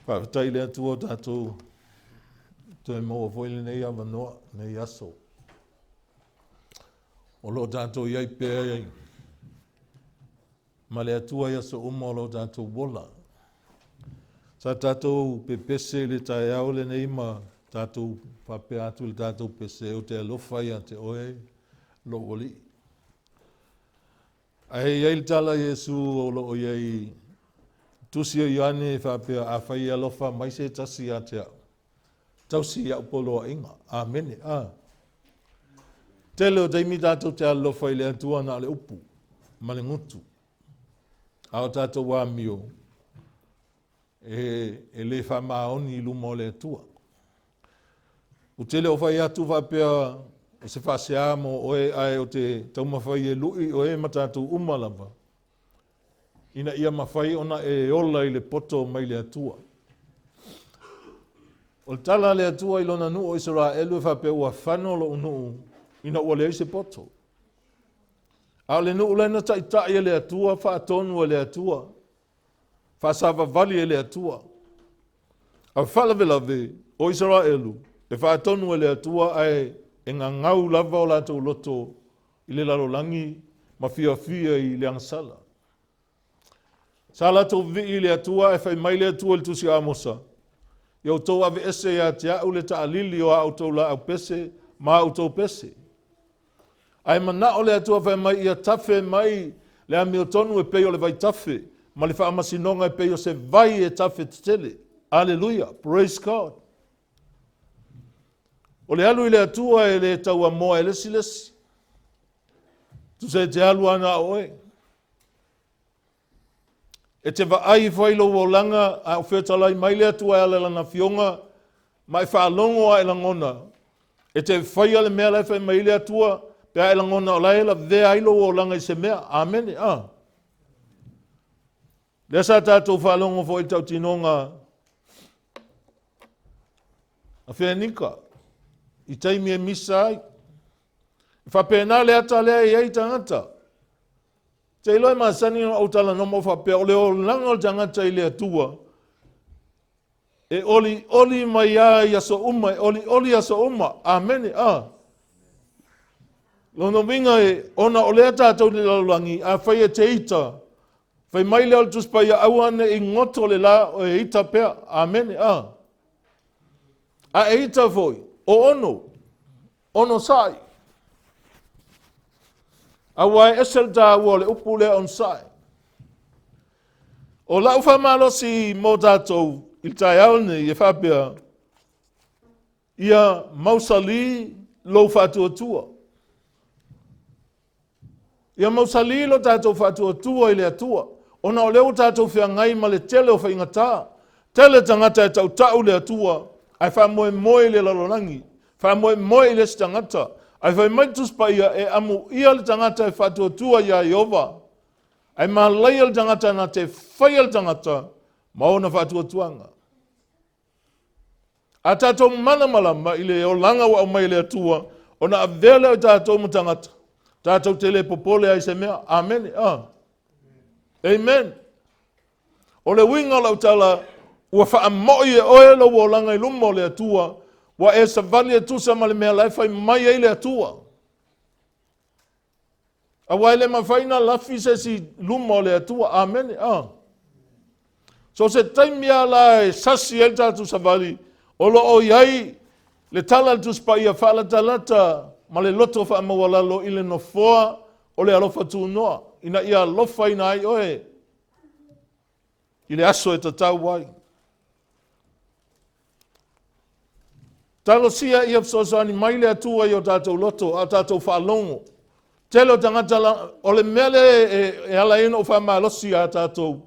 Faafetai i le Atua ua tatou toe maua foi lenei avanoa, lenei aso. O lo o tatou i ai pea ma le Atua i aso uma o lo o tatou ola. Sa tatou pepese i le taeao lenei ma tatou faapea atu i le tatou pese, ou te alofa ia te oe, lou Alii. Ae i ai le tala a Iesu o lo o i ai i Tusi o Ioane e faapea, Afai e alofa mai se tasi ia te au, tausi i au poloaiga. Amene. A. Tele o taimi tatou te alolofa i le Atua na o le upu ma le gutu. A o tatou amio, e, e le faamaoni i luma o le Atua. Ou te le o fai atu faapea o se faasea mo oe, ae ou te taumafai e lui oe ma tatou uma lava, ina ia mafai ona e ola i le poto mai le Atua. O le tala a le Atua i lona nuu o Isaraelu e faapea ua fano lou nuu ina ua leai se poto. A o le nuu lea na taitai e le Atua, faatonu e le Atua, faasavavali e le Atua. A faalavelave o Isaraelu e faatonu e le Atua ae e gagau lava o latou loto i le lalolagi ma fiafia i le agasala. Sa latou vivii i le Atua ae fai mai le Atua i le tusi a Amosa, Ia outou aveese ia te au le taalili o a outou laau pese ma a outou pese. Ae manao le Atua fai mai ia tafe mai le amiotonu e pei o le vaitafe ma le faamasinoga e pei o se vai e tafe tetele. Aleluia! Praise God! O le alu i le Atua e le tauamoa e le isi le isi. Tusa e te alu a na o oe. E te vaai ifo ai lou olaga a o fetalai mai le Atua e ala i lana afioga ma e faalogo a e lagona e te faia le mea la e fai mai ai le Atua pe a e lagona o la e lavea ai lou olaga i se mea. Amene. A. Lea sa tatou faalogo foi i le tautinoga a Fenika i taimi e misa ai. E faapena le ata lea e i ai tagata. Te iloa e masani ona ou talanoa ma ou faapea, o le olaga o le tagata i le Atua, e olioli mai lava i aso uma, e olioli i aso uma. Amene. A. Lona uiga e, ona o lea tatou i le lalolagi, afai e te ita, fai mai lea o le Tusi Paia, aua ne i goto le la e ita pea. Amene. A. A e ita foi, o ono, onosai. Aua e ese le taua o le upu lea onosai. O lau faamalosi mo tatou i le taeao lenei e faapea, ia mausali lou faatuatua. Ia mausali lo tatou faatuatua i le Atua, ona o lea ua tatou feagai ma le tele o faigata. Tele tagata e tautau le Atua, ae faamoemoe i le lalolagi, faamoemoe i le isi tagata. Ae fai mai le Tusi Paia, e amuia le tagata e faatuatua iā Ieova, ae malaia le tagata na te faia le tagata ma ona faatuatuaga. A tatou malamalama i le olaga ua aumai e le Atua, ona avea lea o tatou ma tagata, tatou te le popole ai i se mea. Amene. Ah. Amen. O le uiga o lau tala, ua faamoi e oe lou olaga i luma o le Atua, ua e savali e tusa ma le mea la e fai mai ai le Atua. Aua e le mafai na lafi se isi luma o le Atua. Amene. Ah. So se taimi a la e sasi ai le tatou savali, o lo o i ai le tala a le Tusi Paia faalatalata ma le loto faamaualalo i le nofoa o le alofa tunoa, ina ia alofaina ai oe i le aso e tatau ai. Talosia ia fesoasoani mai le Atua i o tatou loto, a o tatou faalogo. Tele o tagata, o le mea lea e, e ala ai ona ou faamalosi ia tatou,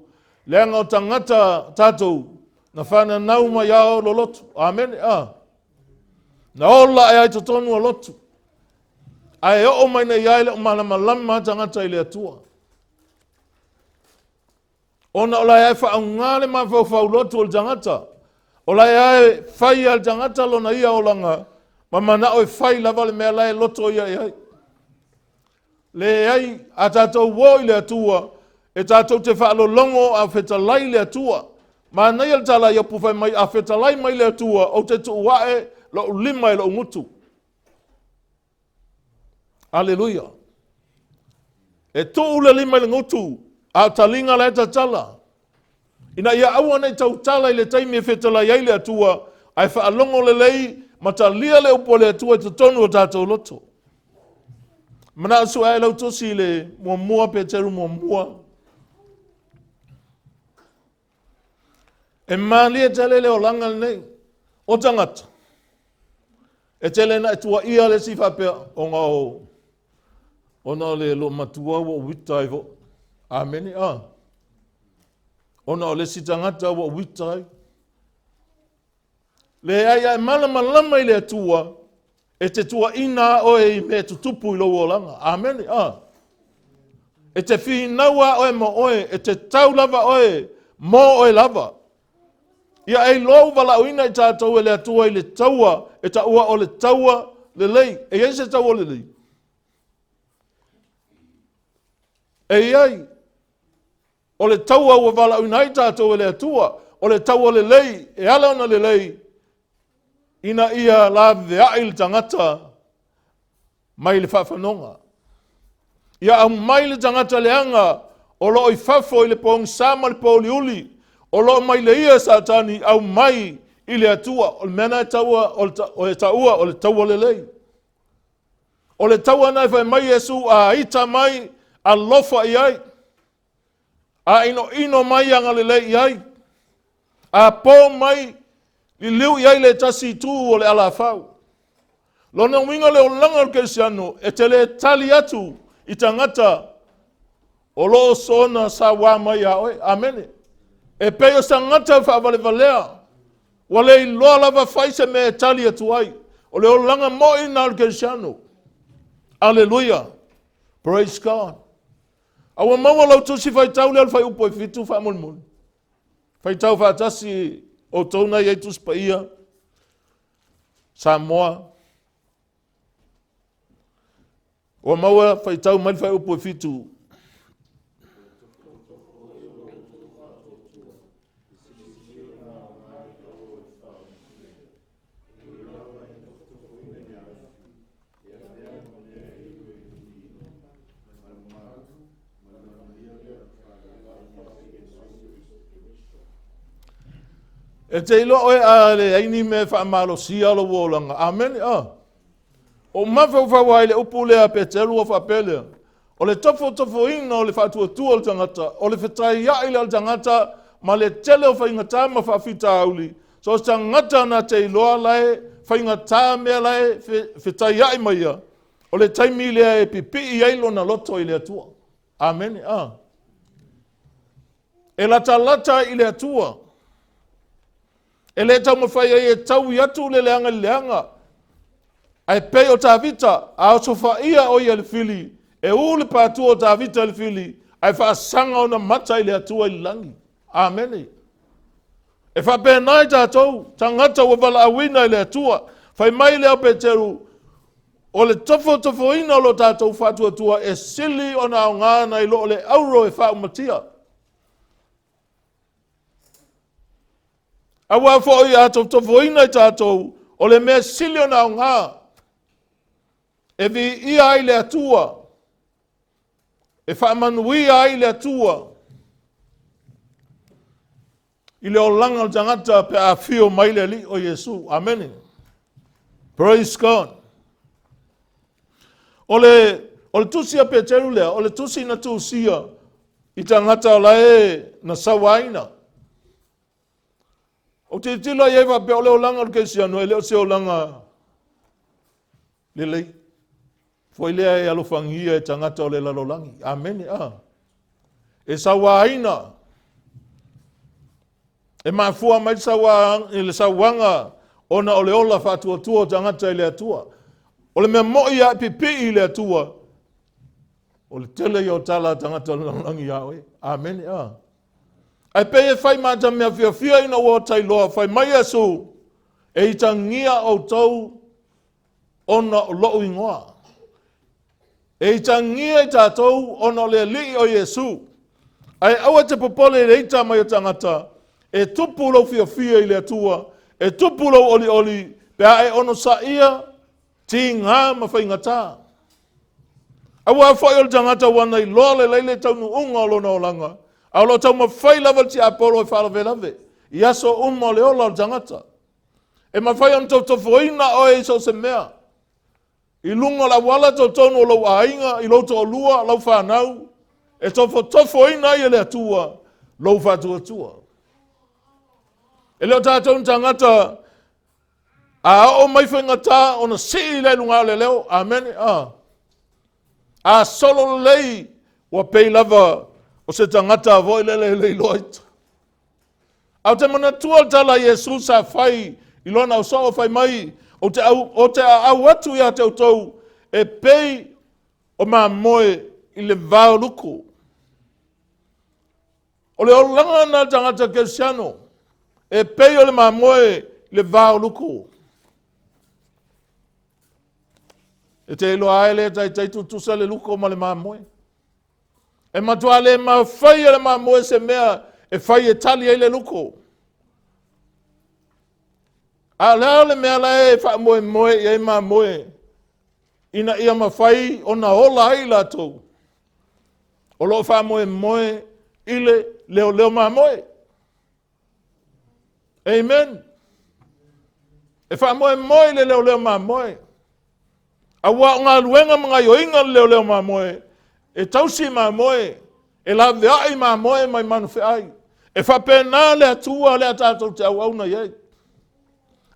leaga o tagata tatou, na fananau mai a o lolotu. Amene. A. Na ola e ai totonu o lotu. Ae oo mai nei ai le o malamalama tagata i le Atua. Ona o la e faaaoga le mafaufau lotu o le tagata. O la e fai a le tagata lona ia olaga ma manao e fai lava le mea la e loto ia i ai. Leai, a tatou o i le Atua, e tatou te faalologo a fetalai le Atua. Manaia le tala a Iopu fai mai, a fetalai mai le Atua, ou te tuu ae lou lima i lou gutu. Aleluia. E tuu le lima i le gutu, a o taliga la e tatala. Ina ia aua ne i tautala i le taimi e fetalai ai le Atua, ae faalogo lelei ma talia le upu a le Atua i totonu o tatou loto. Manao sue ai lau tusi i le muamua Peteru muamua. E malie tele le olaga lenei o tagata. E tele na e tuaia le isi faapea ona o ona o le loomatua ua ou ita ai foi. Amene. Ah. Ona o le isi tagata ua ou ita ai. Leai, a e malamalama i le Atua, e te tuaina a oe i mea e tutupu i lou olaga. Amene. Ah. E te finau a oe mo oe, e te tau lava oe mo oe lava. Ia e iloa ua valaauina i tatou e le Atua i le taua e taua o le taua lelei. E i ai se taua lelei? E i ai. O le taua ua valaauina ai tatou e le Atua, o le taua lelei, e ala ona lelei, ina ia laveai le tagata mai le faafanoga. Ia aumai le tagata leaga o lo o i fafo i le pogisa ma le pouliuli, o lo o mai le ia Satani, aumai i le Atua. O le mea lena e taua, o le taua o le taua lelei. O le taua lena e fai mai Iesu a ita mai, alofa i ai. A inoino mai agalelei i ai. A po mai, liliu i ai le tasi itu o le alafau. Lona uiga le olaga o le kerisiano e te le tali atu i tagata o lo o soona sauā mai iā oe. Amene. E pei o se tagata faavalevalea, ua le iloa lava fai se mea e tali atu ai. O le olaga moi lena o le kerisiano. Aleluia. Praise God. A ua maua lau tusi faitau lea o le fuaiupu e 7 faamolemole. Faitau faatasi outou na i ai Tusi Paia, Samoa. Ua maua faitau mai le fuaiupu e 7. E te iloa oe a leai ni mea e faamalosia lou olaga. Amene. Ah. O mafaufau ai le upu lea a Peteru ua faapea lea, o le tofotofoina o le faatuatua o le tagata, o le fetaiai lea o le tagata ma le tele o faigata ma faafitauli, so o se tagata na te iloa la e faigata mea la e fetaiai mai ia, o le taimi lea e pipii ai lona loto i le Atua. Amene. Ah. E latalata i le Atua. E le taumafai ai e taui atu le leaga i le leaga. Ae pei o Tavita, a osofaia o ia i le fili, e u le pātua o Tavita i le fili, ae faasaga ona mata i le Atua i le lagi. Amene. E faapena i tatou, tagata ua valaauina e le Atua. Fai mai le ao Peteru, o le tofotofoina o lo tatou faatuatua e sili ona aoga nai lo o le auro e faaumatia. Aua foi a tofotofoina i tatou, o le mea sili ona aoga e viia ai le Atua, e faamanuia ai le Atua i le olaga o le tagata pe a afio mai le Alii o Iesu. Amene. Praise God. O le tusi a Peteru lea, o le tusi na tusia i tagata o la e na sauaina. Ou te tilotilo i ai faapea o le olaga o le kerisiano e le o se olaga lelei. Foi lea e alofagia e tagata o le lalolagi. Amene. Ah. E sauaina. E mafua mai le sauaga ona o le ola faatuatua o tagata i le Atua. O le mea moi a e pipii i le Atua, o le tele ia o tala a tagata o le lalolagi iā oe. Amene. Ah. Ae pei e fai ma ata mea fiafia ina ua ota iloa, fai mai Iesu, e itagia outou ona o lou igoa. E itagia i tatou ona o le Alii o Iesu. Ae aua te popole i le ita mai o tagata, E tupu lou fiafia i le Atua, e tupu lou olioli pe a e onosaia tigā ma faigatā. Aua foi o le tagata ua na iloa lelei le taunuuga o lona olaga, a o lo o taumafai lava le tiapolo e faalavelave i aso uma o le ola o le tagata. E mafai ona tofotofoina oe i so o se mea, i luga o le auala totonu o lou aiga, i lou toalua, lau fanau, e tofotofoina ai e le Atua lou faatuatua. E le o tatou ni tagata a oo mai faigata ona sii lea i luga o le leo. Amene. A. A solo lelei, ua pei lava o se tagata foi lele e le iloa ita. A ou te manatua le tala a Iesu sa fai i lona ausoo fai mai, ou te, au, ou te aau atu ia te outou e pei o mamoe i le vao luku. O le olaga na le tagata kerisiano, e pei o le mamoe i le vao luku. E te iloa ai le taitai tutusa le luko ma le mamoe. E matua le mafai e le mamoe se mea e fai e tali ai le luko. A o le a le mea la e faamoemoe i ai mamoe ina ia mafai ona ola ai latou? O lo o faamoemoe i le leoleo mamoe. Amen. E faamoemoe i le leoleo mamoe. Aua o galuega ma gaioiga le leoleo mamoe, e tausi mamoe, e laveai mamoe mai manufeai. E faapena le Atua lea tatou te auauna i ai.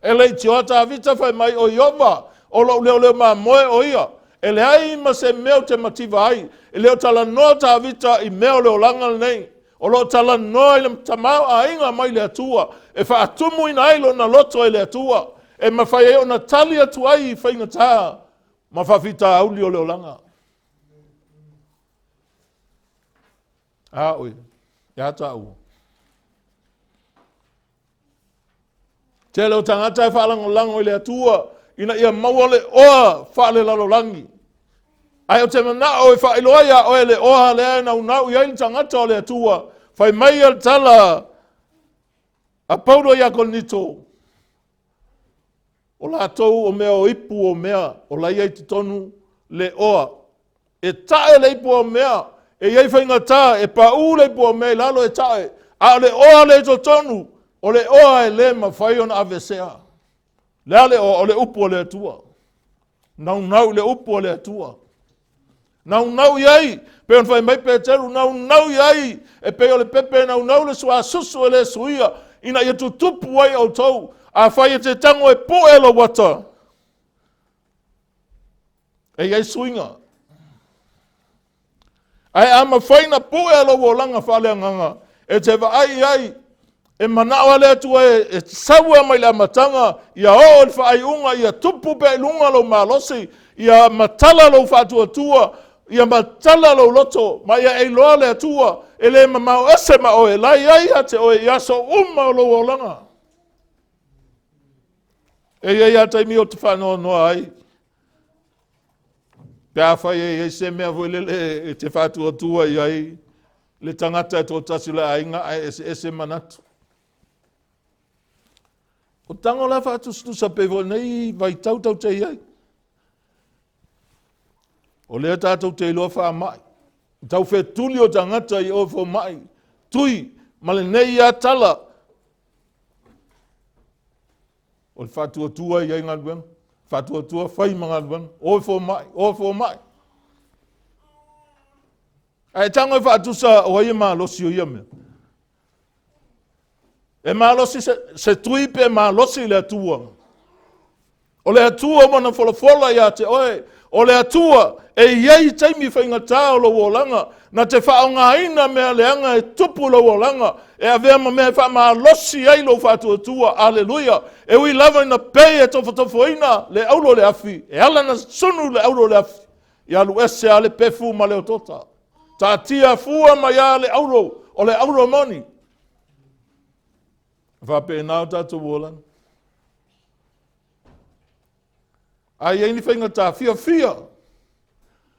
E leitioa Tavita fai mai, o Iova, o lou leoleo mamoe o ia. E leai ma se mea ou te mativa ai. E le o talanoa Tavita i mea o le olaga lenei. O lo o talanoa i le tamaoaiga mai le Atua e faatumuina ai lona loto e le Atua, e mafai ai ona tali atu ai i faigata ma faafitauli o le olaga. A oe, e a taua. Tele o tagata e faalagolago i le Atua ina ia maua le oa faalelalolagi. Ae ou te manao e faailoa ia oe le oa lea e naunau i ai le tagata o le Atua. Fai mai le tala a Paulo ia Korinito, o latou o mea o ipu o mea o la i ai totonu le oa. E tae le ipu o mea, e i ai faigata, e paū le ipu o mea i lalo e tae, a o le oa le i totonu, o le oa e le mafai ona avesea. Le a le oa? O le upu o le Atua. Naunau i le upu o le Atua. Naunau i ai, pei ona fai mai Peteru, naunau i ai, e pei o le pepe e naunau le suasusu e le suia, ina ia tutupu ai outou. Afai e te tago e pue lou ata, e i ai suiga. Ae a mafai na pue lou olaga faaleagaga, e te vaai i ai, e manao a le Atua e saua mai le amataga, ia oo i le faaiuga, ia tupu pea i luga lou malosi, ia matala lou faatuatua, ia matala lou loto, ma ia e iloa le Atua, e le mamao ese ma oe, la i ai ia te oe i aso uma o lou olaga. E i ai a taimi ou te faanoanoa ai, pe afai e i ai se mea foi lele e te faatuatua i ai le tagata e toatasi o le aiga ae eseese manatu. O tago la faatusatusa pei foi nei vaitau tau te i ai. O lea tatou te iloa faamai. Tau fetuli o tagata i o fomai. Tui ma lenei ia tala. O le faatuatua i ai galuega. Faatuatua fai ma galuega. O fomai, o fomai. Ae tago e faatusa o ai e malosi o ia mea. E malosi se tui pe malosi le Atua. O le Atua ua na folafola ia te oe. O le Atua e i ai taimi faigata o lou olaga, na te faaaogaina mea leaga e tupu lou olaga, e avea ma mea e faamalosi ai lou faatuatua. Aleluia! E ui lava ina pei e tofotofoina le auro o le afi, e ala na sunu le auro o le afi, ia alu ese a le pefu ma le otota. Taatia fua mai a le auro, o le auro moni. E faapena o tatou olaga. A i ai ni faigata, fiafia.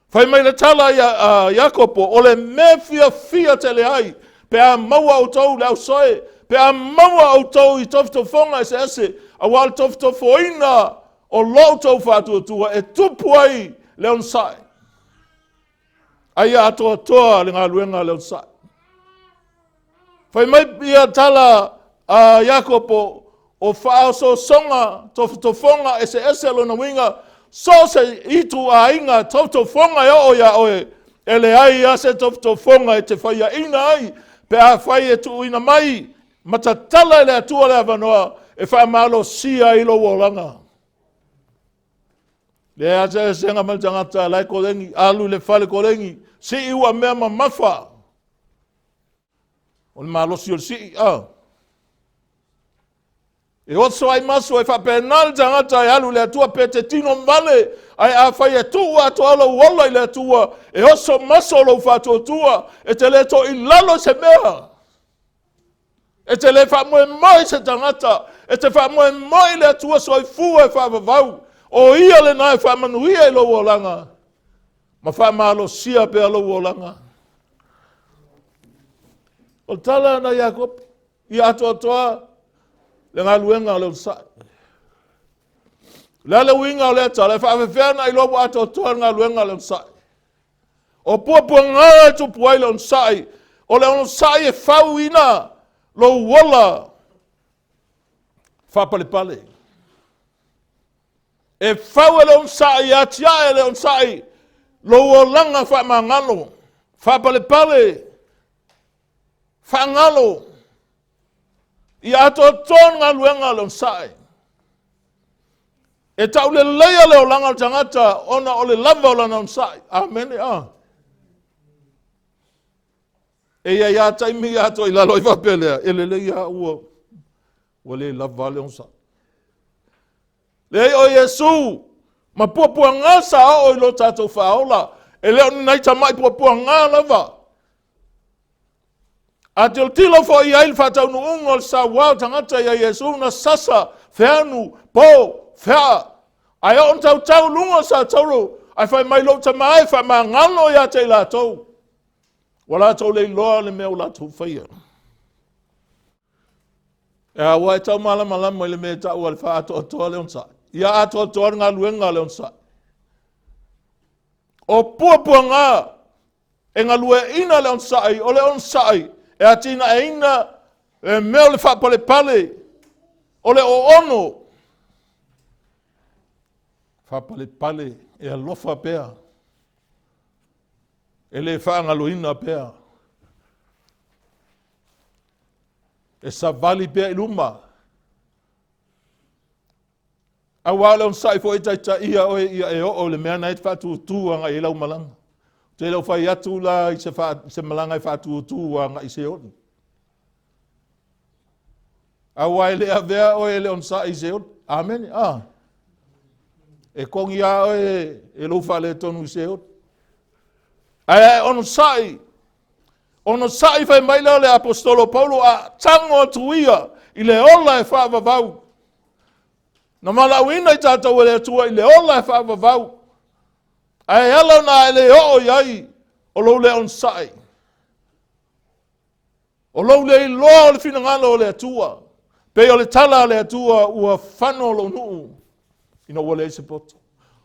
Fai mai le tala ia a Iakopo, o le mea fiafia tele ai, pe a maua outou le ausoe, pe Pe a maua outou i tofotofoga eseese, aua o le tofotofoina o lo outou faatuatua e tupu ai le onosai. A ia atoatoa le galuega a le onosai. Fai mai ia tala a Iakopo, o faaosoosoga, tofotofoga eseese lona uiga, so o se ituaiga tofotofoga e oo iā oe, e leai lava se tofotofoga e te faiaina ai pe afai e tuuina mai ma tatala e le Atua le avanoa e faamalosia ai lou olaga. Leai se eseesega ma le tagata la e koleni, alu i le fale koleni, sii ua mea mamafa. O le malosi o le sii, a. E oso ai maso e faapena le tagata e alu i le Atua pe te tino vale, ae afai e tuu atoa lou ola i le Atua, e oso maso lou faatuatua, e te le toilalo i se mea. E te le faamoemoe i se tagata, e te faamoemoe i le Atua soifua e faavavau. O ia lena e faamanuia i lou olaga ma faamalosia pea lou olaga. O le tala na Iakopo, ia atoatoa le galuega o le onosai. O le a le uiga o lea tala, e faafefea ona iloa ua atoatoa le galuega o le onosai? O puapuaga e tupu ai le onosai, o le onosai e fauina lou ola faapalepale. E fau e le onosai, e atiae e le onosai lou olaga faamagalo, faapalepale, faagalo. Ia atoatoa le galuega a le onosai. E tauleleia le olaga o le tagata ona o le lava o lana onosai. Amene. A. E i ai lava taimi ia atoa i lalo ai faapea lea, e lelei lava ua, ua le lava le onosai. Leai, o Iesu ma puapuaga sa oo i lo tatou faaola. E le o ni nai tamai puapuaga lava. A tilotilo foi i ai le faataunuuga o le sauā o tagata ia Iesu na sasa, feanu, po, feaa. Ae oo na tautau luga o satauro, ae fai mai lou tama e faamagalo ia te i latou. Ua latou le iloa le mea ua latou faia. A ua e tau malamalama i le mea e tau a le faaatoatoa le onosai. Ia atoatoa le galuega a le onosai. O puapuaga e galueaiina le onosai, o le onosai e atinaeina le mea o le faapalepale, o le oono. Faapalepale e alofa pea, e le faagaloina pea. E savali pea i luma. Aua o le onosai foi e taitaia oe ia e oo i le mea na e te faatutū agai i ai lau malaga. Ou te le o fai atu la i se, fa, se malaga e faatutū agai i Seoli. Aua e le avea oe e le onosai i Seoli. Amene. Ah. E kogi lava oe e lou faaletonu i Seoli. Ae a e onosai Onosai fai mai lea o le aposetolo Paulo a tago atu ia i le ola e faavavau. Na valaauina i tatou e le Atua i le ola e faavavau. Ae ala ona e le oo i ai o lou le onosai. O lou le iloa o le finagalo o le Atua. Pei o le tala a le Atua ua fano lou nuu ina ua leai se poto.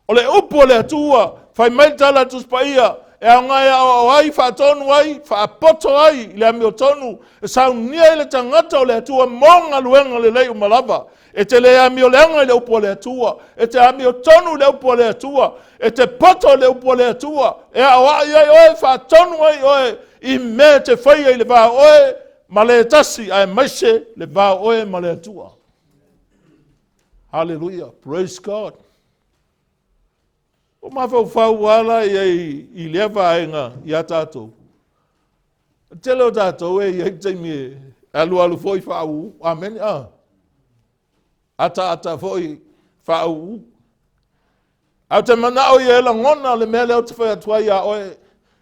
O le upu a le Atua, fai mai le tala a le Tusi Paia, e aoga e aoao ai, faatonu ai, faapoto ai i le amiotonu, e saunia ai le tagata o le Atua mo galuega lelei uma lava. E te le amioleaga i le upu a le Atua, e te amiotonu i le upu a le Atua, e te poto i le upu a le Atua, e aoai ai oe, faatonu ai oe i mea e te faia i le va o oe ma le tasi, aemaise le va o oe ma le Atua. Hallelujah. Praise God. O mafaufau ala i ai i lea vaega ia tatou. Tele o tatou e i ai taimi e alualu foi faauu. Amene. Ah. Ataata foi faauu. Ae ou te manao ia e lagona le mea lea ou te fai atu ai ia oe.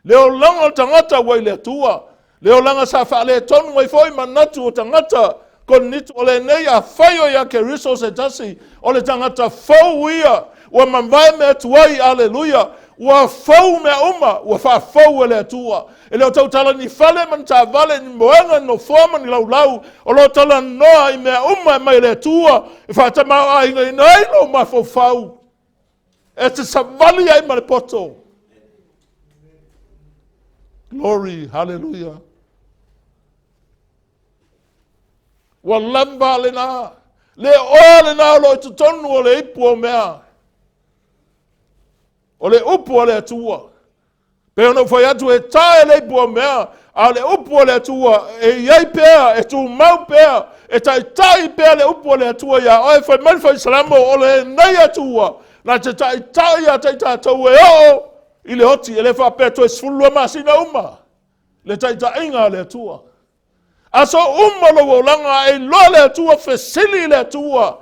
Le olaga o le tagata ua i le Atua. Le olaga sa faaletonu ai foi manatu o tagata Korinito o lenei afai o ia Keriso se tasi, o le tagata fou ia, ua mavae mea tuai, aleluia. Ua fou mea uma, ua faafou e le Atua. E le o tautala ni fale ma ni taavale, ni moega, ni nofoa ma ni laulau. O lo o talanoa i mea uma e mai le Atua e faatamaoaigaina ai lou mafaufau. E te savali ai ma le poto. Glory, hallelujah. Ua lava lena. Le oa lena o lo o i totonu o le ipu o mea. O le upu a le Atua. Pei ona ou fai atu e tae le ipu o mea, a o le upu a le Atua e i ai pea, e tumau pea, e taitai pea le upu a le Atua iā oe. Fai mai le Fai Salamo, o lenei Atua na te taitai ia te i tatou e oo i le oti, e le faapea toe 12 masina uma le taitaiga a le Atua. Aso uma lou olaga e iloa le Atua, fesili i le Atua,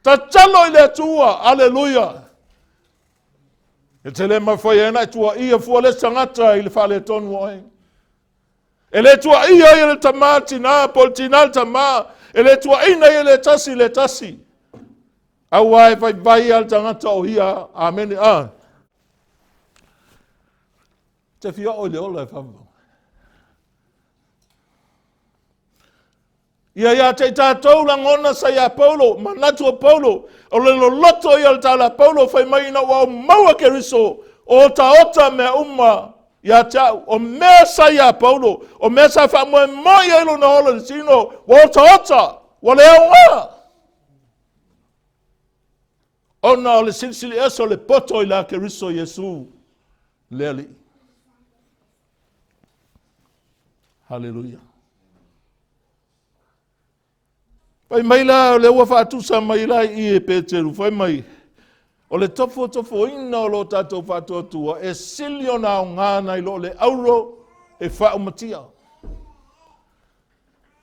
tatalo i le Atua, aleluia. E te le mafai ai ona e tuuaia fua le tagata i le faaletonu o oe. E le tuuaia ai e le tamā le tinā, po o le tinā le tamā. E le tuuaina ai e le tasi le tasi. Aua e vaivai lava le tagata o ia. Amene. A. Te fia oo i le ola e faavavau. Ia ia te i tatou lagona sa ia Paulo, manatu o Paulo, o le loloto ia o le tala a Paulo, fai mai ina ua ou maua Keriso, o otaota mea uma ia te au. O mea sa ia Paulo, o mea sa faamoemoe ai lona ola i le tino, ua otaota, ua le aoga. Ona o le silisili ese o le poto i la Keriso Iesu, le Alii. Haleluia. Fai mai la, o lea ua faatusa mai la i i e Peteru, fai mai, o le tofotofoina o lo tatou faatuatua e sili ona aoga nai lo le auro e faaumatia.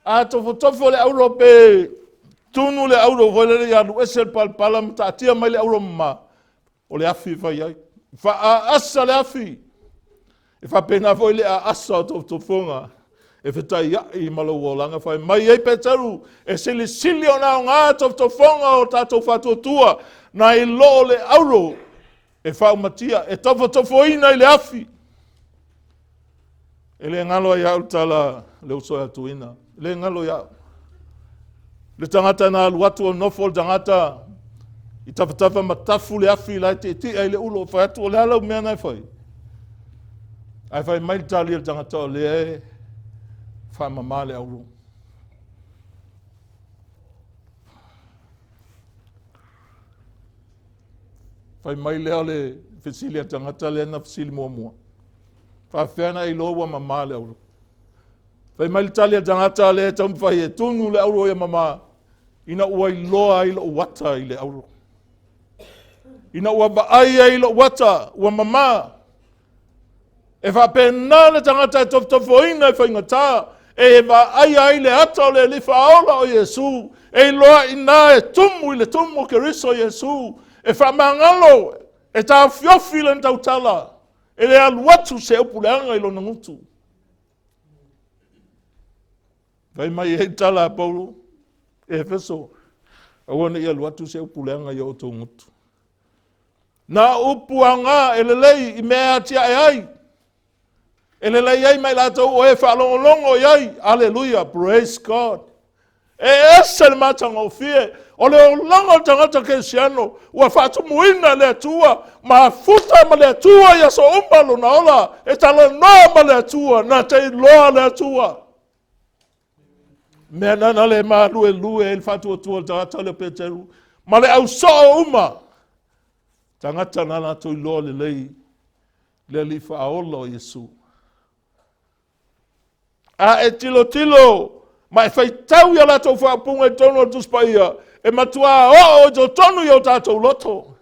A tofotofo le auro pe tunu le auro foi lele ia alu ese le palapala ma taatia mai le auro mama, o le afi e fai ai. Faaasa le afi. E faapena foi le aasa o tofotofoga e fetaiai ma lou olaga. Fai mai ai Peteru, e silisili ona aoga tofotofoga o tatou faatuatua nai lo le auro e faaumatia, e tofotofoina i le afi. E le galo ai au le tala le uso e atuina. E le galo ia au. Le tagata na alu atu o nofo le tagata i tafatafa ma tafu le afi la e tietie ai le ulo. Fai atu, o le a lau mea na e fai? Ae fai mai le tali a le tagata o lea e faamama le auro. Fai mai lea o le fesili a le tagata lea na fesili muamua. Faafefea ona e iloa ua mama le auro? Fai mai le tali a le tagata lea e taumafai e tunu le auro ia mama, ina ua iloa ai lou ata i le auro. Ina ua vaai ai lou ata ua mama. E faapena le tagata e tofotofoina i faigata, e vaaia ai le ata o le Alii Faaola o Iesu, e iloa i ina e tumu i le tumu o Keriso Iesu, e faamagalo, e taofiofi lana tautala, e le alu atu se upu leaga i lona gutu. Fai mai ai tala a Paulo, e Efeso, aua ne i alu atu se upu leaga i o outou gutu. Na upu aoga e lelei i mea e atiae ai, e lelei ai ma i latou o e faalogologo i ai. Aleluia, praise God. E ese le matagofie o le olaga o le tagata kerisiano ua faatumuina e le Atua, mafuta ma le Atua i aso uma lona ola, e talanoa ma le Atua, na te iloa le Atua. Mea nana le maluelue ai le faatuatua o le tagata lea o Peteru ma le ausoo uma, tagata na latou iloa lelei le Alii Faaola o Iesu. A e tilotilo ma e faitau i a latou faaupuga i totonu o le Tusi Paia, e matuā oo i totonu i o tatou loto.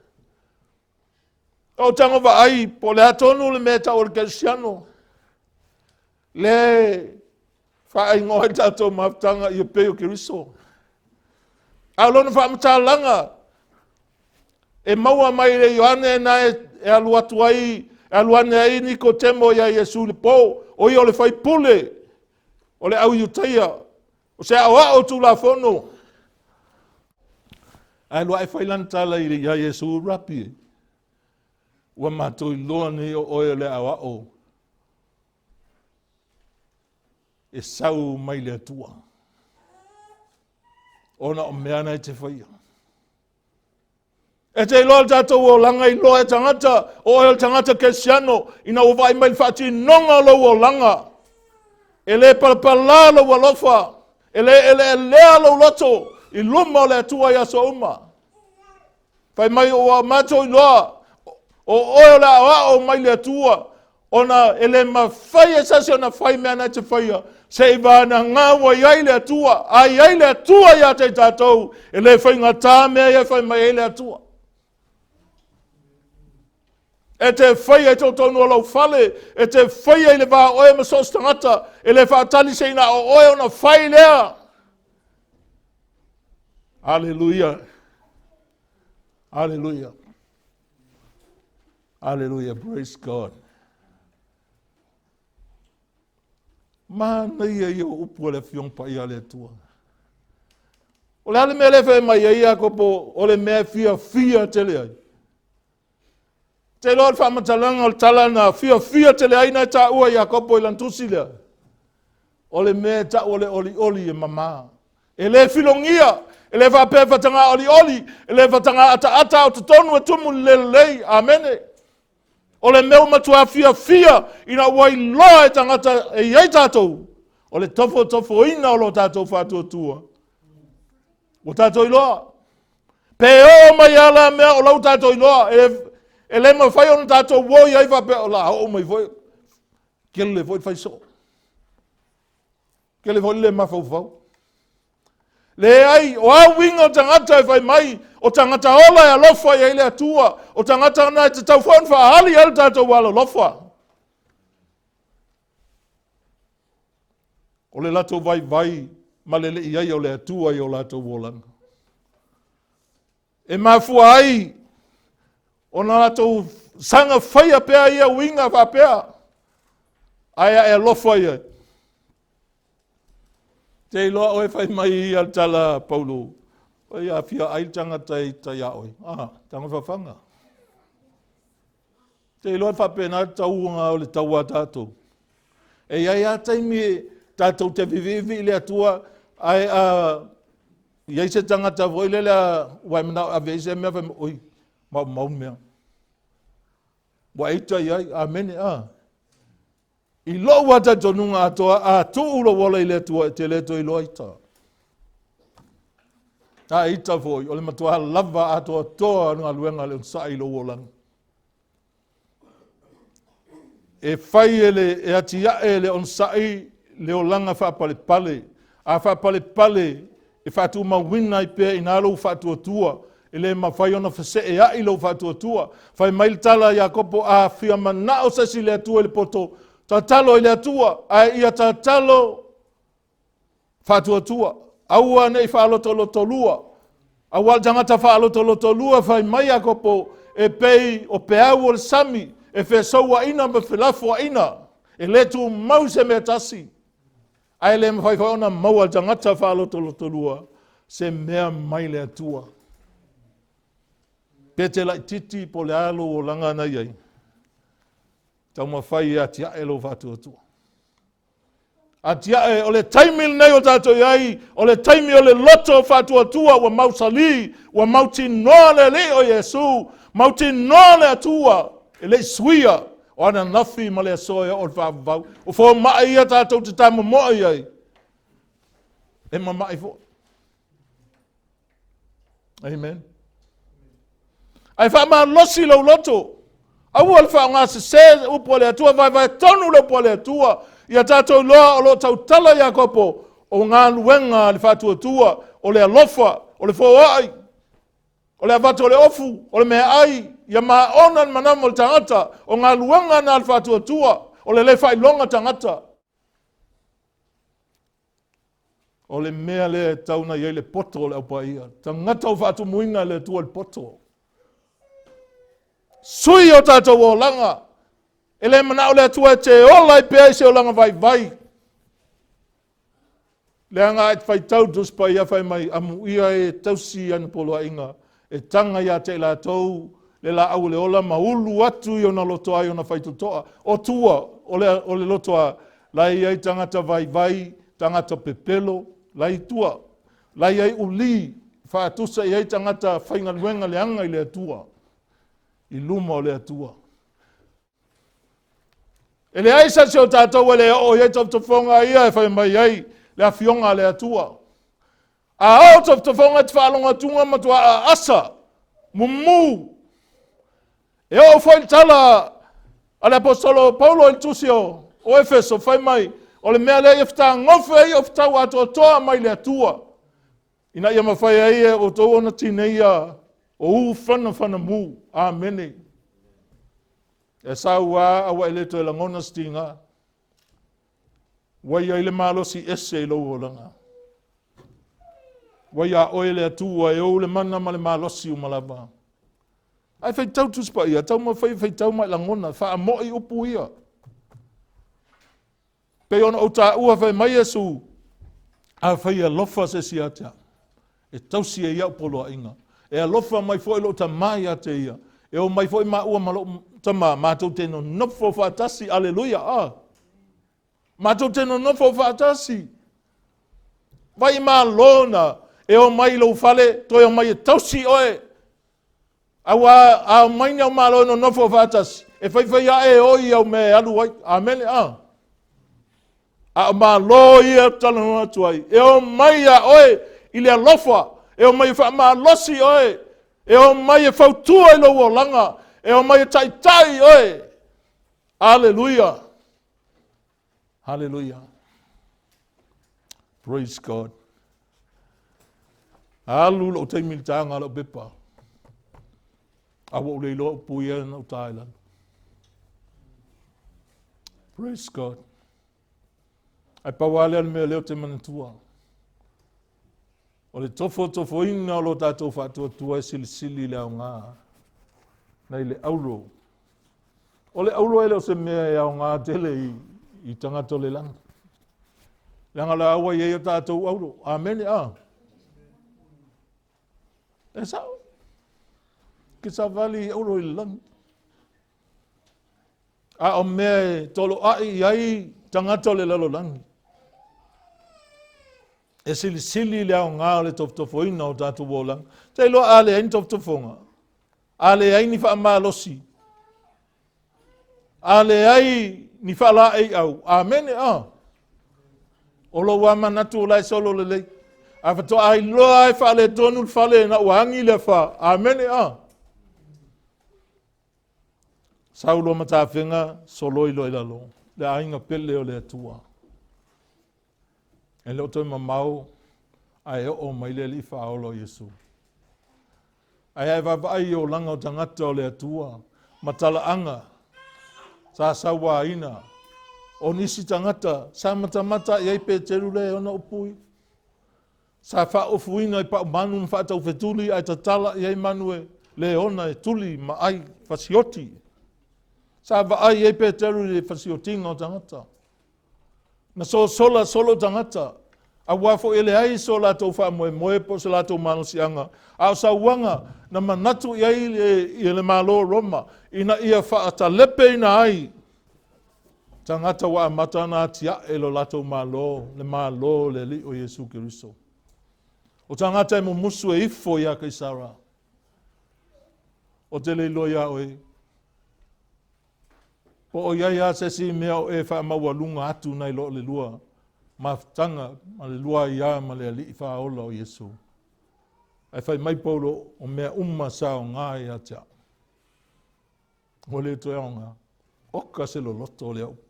O tago vaai po o le a tonu le mea e tau o le kerisiano, le faaigoa ai le tatou mafutaga ia pei o Keriso. A o lona faamatalaga e maua mai e Ioane na e alu atu ai, e alu ane ai Nikotemo iā Iesu i le po, o ia o le faipule o le au Iutaia, o se aoao o Tulafono. Ae alu ae fai lana tala iā Iesu, Rapi e. Ua matou iloa nei o oe o le aoao e sau mai le Atua, ona o mea na e te faia. E te iloa le tatou olaga iloa e tagata, o oe o le tagata Kerisiano, ina ua vaai mai le faatinoga o lou olaga, e le palapala lou alofa, e le eleelea lou loto i luma o le Atua i aso uma. Fai mai ua matou iloa, o oe o le aoao mai le Atua, ona e le mafai e se isi ona fai mea na e te faia, se i vanaga ua i ai le Atua, a i ai le Atua ia te i tatou, e le faigata mea ia e fai mai ai le Atua. E te faia i totonu o lou fale, e te faia i le va o oe ma so o se tagata, e le faatali se i na o oe ona fai lea. Aleluia. Aleluia. Aleluia. Praise God. Manaia ia o upu a le Afioga Paia a le Atua. O le a le mea lea e fai mai ai Iakopo, o le mea e fiafia tele ai. Te iloa le faamatalaga o le tala na fiafia tele ai na e taua Iakopo i lana tusi lea. O le mea e tau o le olioli e mama. E le filogia, e le faapea e fatagā olioli, e le fatagā ataata, a o totonu e tumu i le lelei. Amene. O le mea ua matua fiafia ina ua iloa e tagata e i ai tatou, o le tofotofoina o lo tatou faatuatua. Ua tatou iloa. Pe oo mai lava la mea o lau tatou iloa, e le mafai ona tatou o i ai faapea, o la oo mai foi, kele foi le fai soo. Kele foi le le mafaufau. Leai, o a uiga o tagata e fai mai, o tagata ola e alofa i ai le Atua, o tagata na e tatau foi ona faaali ai le tatou alolofa. O le latou vaivai ma le le i ai o le Atua i o latou olaga. E mafua ai ona latou saga faia pea ia uiga faapea, ae a e alofa i ai. Te iloa oe fai mai ia le tala Paulo, oi a fia ai le tagata i tai a oe. Ah, taga fafaga. Te iloa e faapena le tauga o le tau a tatou. E i ai lava taimi tatou te viviivii i le Atua, ae a i ai se tagata foi lele ua e manao e ave ai se mea, fai mai, oi, maumau mea. Ua e ita i ai, amene, a. I lou lava talitonuga atoa, a tuu lou ola i le Atua, e te le toe iloa ita. A ita foi, o le matua lava atoatoa o le galuega a le onosai i lou olaga. E fai e le e atiae e le onosai le olaga faapalepale. A faapalepale, e faatumauina ai pea i ina lou faatuatua, e le mafai ona feseea'i lou faatuatua. Fai mai le tala a Iakopo, a fia manao se isi i le Atua i le poto, tatalo i le Atua, ae ia tatalo faatuatua. Aua ne i faalotolotolua. Aua le tagata faalotolotolua, fai mai Iakopo, e pei o peau o le sami, e fesouaina ma felafoaina, e le tumau se mea tasi. Ae le mafai foi ona maua e le tagata faalotolotolua se mea mai le Atua. Pe te laititi po o le a lou olaga na i ai, taumafai e atiae lou faatuatua. Atiae, o le taimi lenei o tatou i ai, o le taimi o le loto faatuatua ua mausali, ua mautinoa le Alii o Iesu, mautinoa le Atua, e le i suia o ananafi ma le aso e oo i le faavavau. O fomai ia tatou te tamomoe i ai, e mama'i foi. Amen. Ae faamalosi lou loto. Aua le faaaoga sese upu a le Atua, vaevae tonu le upu a le Atua. Ia tatou iloa o lo o tautala Iakopo o galuega a le faatuatua, o le alofa, o le foai, o le avatu o le ofu, o le meaai, ia maona le manamu o le tagata, o galuega na a le faatuatua, o le le faailoga tagata. O le mea lea e tau na i ai le poto o le aupaia. Tagata ua faatumuina e le Atua le poto. Sui o tatou olaga. E le manao le Atua e te ola ai pea i se olaga vaivai. Leaga a e faitau Tusi Paia fai mai, amuia e tausi ana poloaiga, e taga ia te i latou le laau o le ola ma ulu atu i ona lotoa i ona faitotoa. O tua o le, o le lotoa, la e i ai tagata vaivai, tagata pepelo, la i tua. La i ai uli, faatusa i ai tagata faigaluega leaga i le Atua, i luma o le Atua. E leai se isi o tatou e le oo i ai tofotofoga ia e fai mai ai le afioga a le Atua. A oo tofotofoga e te faalogo atuga matua aasa, mumu. E oo foi le tala a le Aposetolo o Paulo i le tusi o Efeso, fai mai, o le mea lea ia fetagofe ai o fetau atoatoa mai le Atua, ina ia mafai ai e outou ona tineia o u fanafanamu. Amene. E sau a aua e le toe lagona se tiga. Ua i ai le malosi ese i lou olaga. Ua iā oe le Atua e ou le mana ma le malosi uma lava. Ae faitau Tusi Paia, taumafai e faitau ma e lagona, faamo'i upu ia. Pei ona ou taua fai mai Iesu, afai e alofa se isi ia te au, e tausi e ia au poloaiga. E alofa mai foi lou Tama ia te ia. E o mai foi maua ma lou Tama, matou te nonofo faatasi. Aleluia! Ah. Matou te nonofo faatasi. Vai malo na e o mai i lou fale, toe o mai e tausi oe. Aua a o mai ni au malo e nonofo faatasi, e faifai ae e oi au mea e alu ai. Amene, a. A o malo ia talanoa atu ai, e o mai iā oe i le alofa, e o mai e faamalosi oe, e o mai e fautua i lou olaga, e o mai e taitai oe. Aleluia. Haleluia. Praise God. Alu lou taimi i le taga o lau pepa. A ua ou le iloa upu ia na ou ta i lalo. Praise God. Ai pau lava lea o le mea lea ou te manatua. O le tofotofoina o lo tatou faatuatua e silisili i le aoga nai le auro. O le auro e le o se mea e aoga tele i, i tagata o le lagi. Leaga la ua i ai o tatou auro. Amene, a. E sao. Ke savali i auro i le lagi. A o mea e toloai i ai tagata o le lalolagi. E silisili le aoga o le tofotofoina o tatou olaga. Te iloa a leai ni tofotofoga, a leai ni faamalosi, a leai ni faalaeiau, amene a. O lou amanatu o la e solo lelei. A faatoa iloa e faaletonu le fale na ua agi le afa, amene a. Sau loa matafega soloi loa i lalo, le aiga pele o le Atua. E le o toe mamao ae oo mai le Alii Faaola o Iesu. Ae a e vaavaai i olaga o tagata o le Atua ma talaaga sa sauaina o nisi tagata sa matamata i ai Peteru lea e ona upu ia. Sa faaofuina i paumanu ma faataufetuli ae tatala i ai manu e le ona e tuli ma ai fasioti. Sa vaai i ai Peteru i le fasiotiga o tagata. Na sosola solo tagata, aua foi e leai so latou faamoemoe po o se latou malosiaga, a o sauaga na manatu i ai le, le Malo o Roma ina ia faatalepeina ai tagata ua amata ona atiae lo latou Malo, le Malo o le Alii o Iesu Keriso. O tagata e mumusu e ifo iā Kaisara. O te le iloa iā oe, Po o i ai lava se isi mea o e faamaualuga atu nai lo le lua mafutaga ma le lua aiā ma le Alii Faaola o Iesu. Ae fai mai Paulo, o mea uma sa aoga ia te au. Ua le toe aoga. Oka se loloto o lea upu.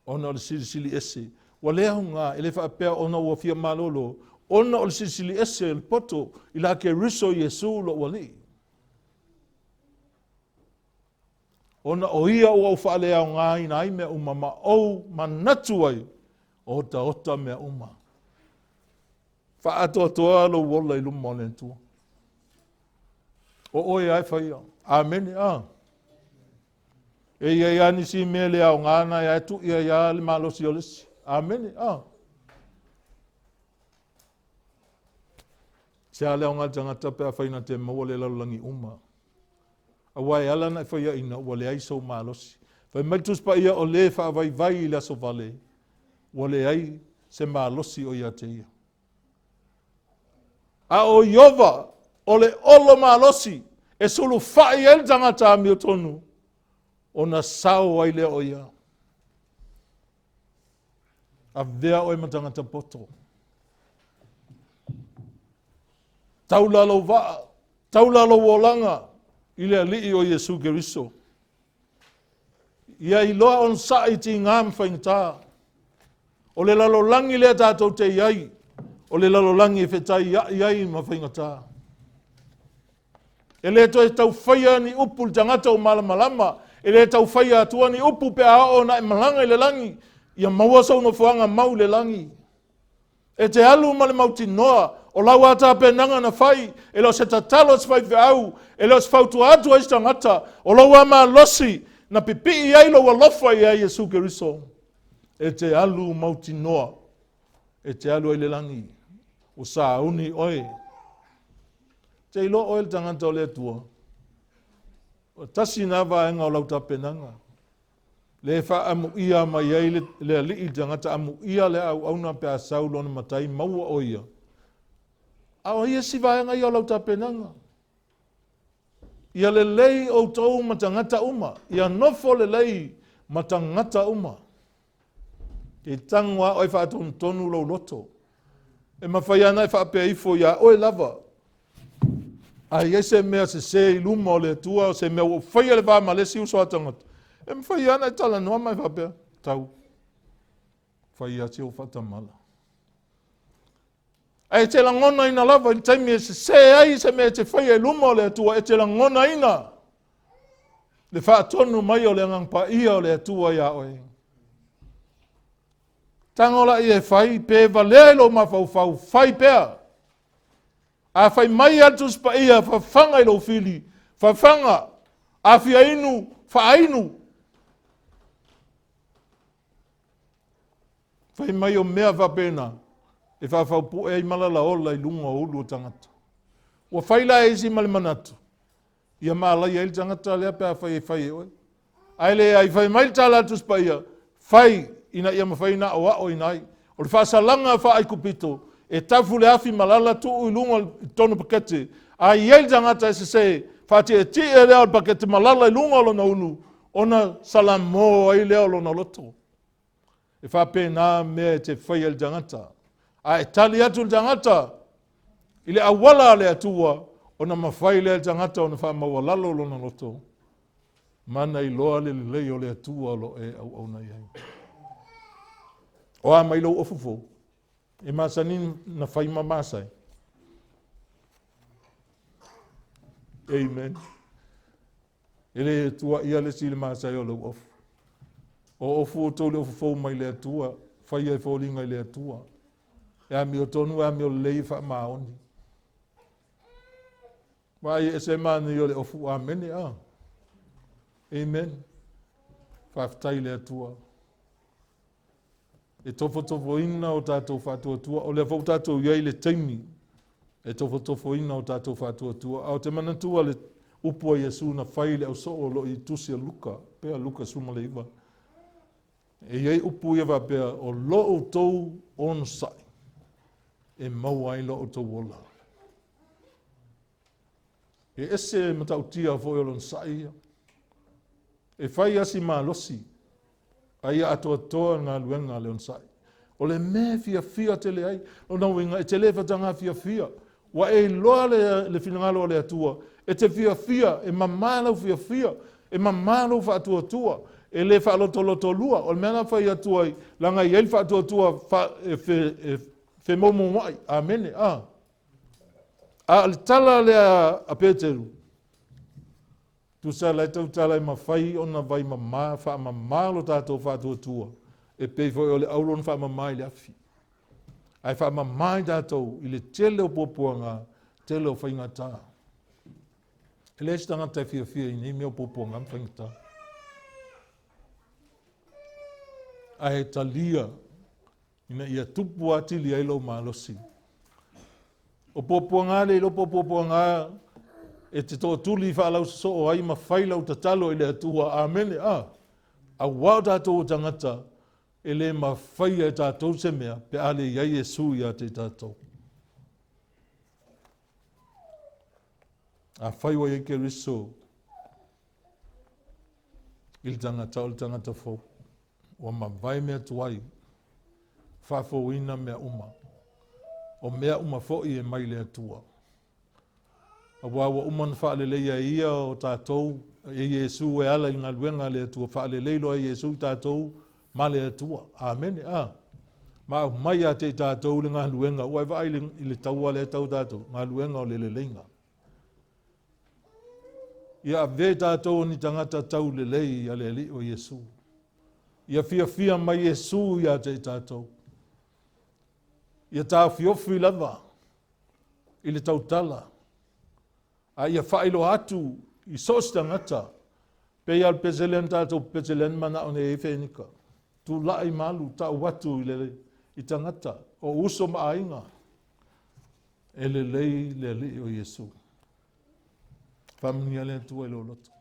Ona o le silisili ese. Ua le aoga, e le faapea ona ua fia malolo, ona o le silisili ese o le poto i la Keriso Iesu lou Alii. Ona o ia ua ou faaleaogaina ai mea uma ma ou manatu ai, o otaota mea uma. Faaatoatoa lou ola i luma o le Atua. O oe lava e faia. Amene. A. E i ai lava nisi mea le aoga na e tuu i ai lava le malosi o le isi. Amene. A. Se a le aoga i le tagata pe afai na te maua le lalolagi uma, aua e ala ona e faiaina ua leai sou malosi. Fai mai le Tusi Paia, o le faavaivai i le aso vale, ua leai se malosi o ia te ia. A o Ieova, o le olo malosi e sulufai ai le tagata amiotonu, ona sao ai lea o ia. Avea oe ma tagata poto. Taula lou vaa, taula lou olaga i le Alii o Iesu Keriso. Ia iloa onosai i tiga ma faigata. O le lalolagi lea tatou te i ai, o le lalolagi e fetaiai ai ma faigata. E le toe tau faia ni upu i le tagata ua malamalama, e le tau faia atua ni upu pe a oo ona e malaga i le lagi, ia maua sou nofoaga mau i le lagi. E te alu ma le mautinoa o lau a tapenaga na fai, e le o se tatalo a se faifeau, e le o se fautua atu a isi tagata, o lou a malosi na pipii ai lou alofa ia Iesu Keriso. E te alu mautinoa, e te alu ai i le lagi, ua sauni oe. Te iloa oe le tagata o le Atua, o tasi na vaega o lau tapenaga. Le faaamuia mai ai le alii i le tagata, amuia le auauna pe a sau lona matai, maua o ia. A o ai isi vaega ia o lau tapenaga? Ia lelei outou ma tagata uma, ia nofo lelei ma tagata uma. Te tago lava oe faatonutonu lou loto. E mafai lava ona e faapea ifo iā oe lava, a i ai se mea sese i luma o le Atua, o se mea ua ou faia le va ma le isi uso a tagata, e mafai lava ona e talanoa ma e faapea, tau, fai lava si ou faatamala. Ae e te lagonaina lava i le taimi e sese ai se mea e te faia i luma o le Atua, e te lagonaina le faatonu mai o le Agaga Paia o le Atua iā oe. Tago laia e fai, pe valea i lou mafaufau, fai pea. A fai mai a le Tusi Paia, fafaga i lou fili, fafaga, a fia inu, faainu. Fai mai o mea faapena e faafaupue ai malalaola i luga o ulu o tagata. Ua fai la e isi ma le manatu, ia malaia ai le tagata lea pe afai e fai e oe. Ae leai, fai mai le tala a le Tusi Paia, fai ina ia mafai ona aoaoina ai. O le faasalaga faa-Aikupito, e tafu le afi malala tuu i luga i totonu o pakete, a i ai le tagata e sese, faatietie lea o le pakete malala i luga o lona ulu, ona salamo ai lea o lona loto. E faapena mea e te faia i le tagata. A e tali atu le tagata i le auala a le Atua, ona mafai lea e le tagata ona faamaualalo lona loto, ma na iloa le lelei o le Atua o lo o e auauna i ai. O a mai lou ofu fou, e masani na fai ma masai. Amen. E le tuuaia le isi i le masai o lou ofu. O ofu outou le ofu fou mai le Atua, faia e foliga i le Atua. E amiotonu, e amiolelei, e faamaoni. Vaai e ese manaia o le ofu amene a. Amen. Faafetai i le Atua. E tofotofoina o tatou faatuatua. O lea foi ua tatou i ai i le taimi e tofotofoina o tatou faatuatua. A o te manatua le upu a Iesu na fai i le ausoo o lo o i tusi a Luka, pea Luka 19. E i ai upu ia faapea, o lo outou onosai e maua ai lo outou ola. E ese matautia foi o le onosai ia. E fai lava si malosi, a ia atoatoa le galuega a le onosai. O le mea e fiafia tele ai, lona uiga e te le fataga fiafia. Ua e iloa le, le finagalo o le Atua, e te fiafia, e mamā lau fiafia, e mamā lou faatuatua, e le faalotolotolua. O le mea na fai atu ai, leaga e i ai le faatuatua fa, e, fe, e femoumouai. Amene. A. A o le tala lea a Peteru, tusa la e tautala e mafai ona vai mamā, faamamā lo tatou faatuatua, e pei foi o le auro na faamamā i le afi. Ae faamamā i tatou i le tele o puapuaga, tele o faigata. E leai se tagata e fiafia i nei mea o puapuaga ma faigata. Ae talia ina ia tupu atili ai lou malosi. O puapuaga le iloa po o puapuaga e te tootuli faalausosoo ai ma fai lau tatalo i le Atua. Amene. A. Auā o tatou o tagata e le mafaia e tatou se mea pe a le i ai Iesu ia te i tatou. Afai ua i ai Keriso i le tagata, o le tagata fou, ua mavae mea tuai, faafouina mea uma. O mea uma foi e mai le Atua. Auā ua uma ona faaleleia e Ia o tatou, e Iesu e ala i galuega a le Atua, faalelei loa e Iesu i tatou ma le Atua. Amene. A. Ma aumai ia te i tatou le galuega, ua e vaai i le taua lea e tau tatou, galuega o le leleiga. Ia avea i tatou o ni tagata taulelei a le Alii o Iesu. Ia fiafia mai Iesu ia te i tatou. Ia taofiofi lava i le tautala, a ia faailoa atu i so o se tagata, pei lava o le pese lea na tatou pepese lea na manao nei ai Fenika. Tulai ma alu tau atu i le i tagata o uso ma aiga, e lelei le Alii o Iesu. Faamanuia le Atua i lou loto.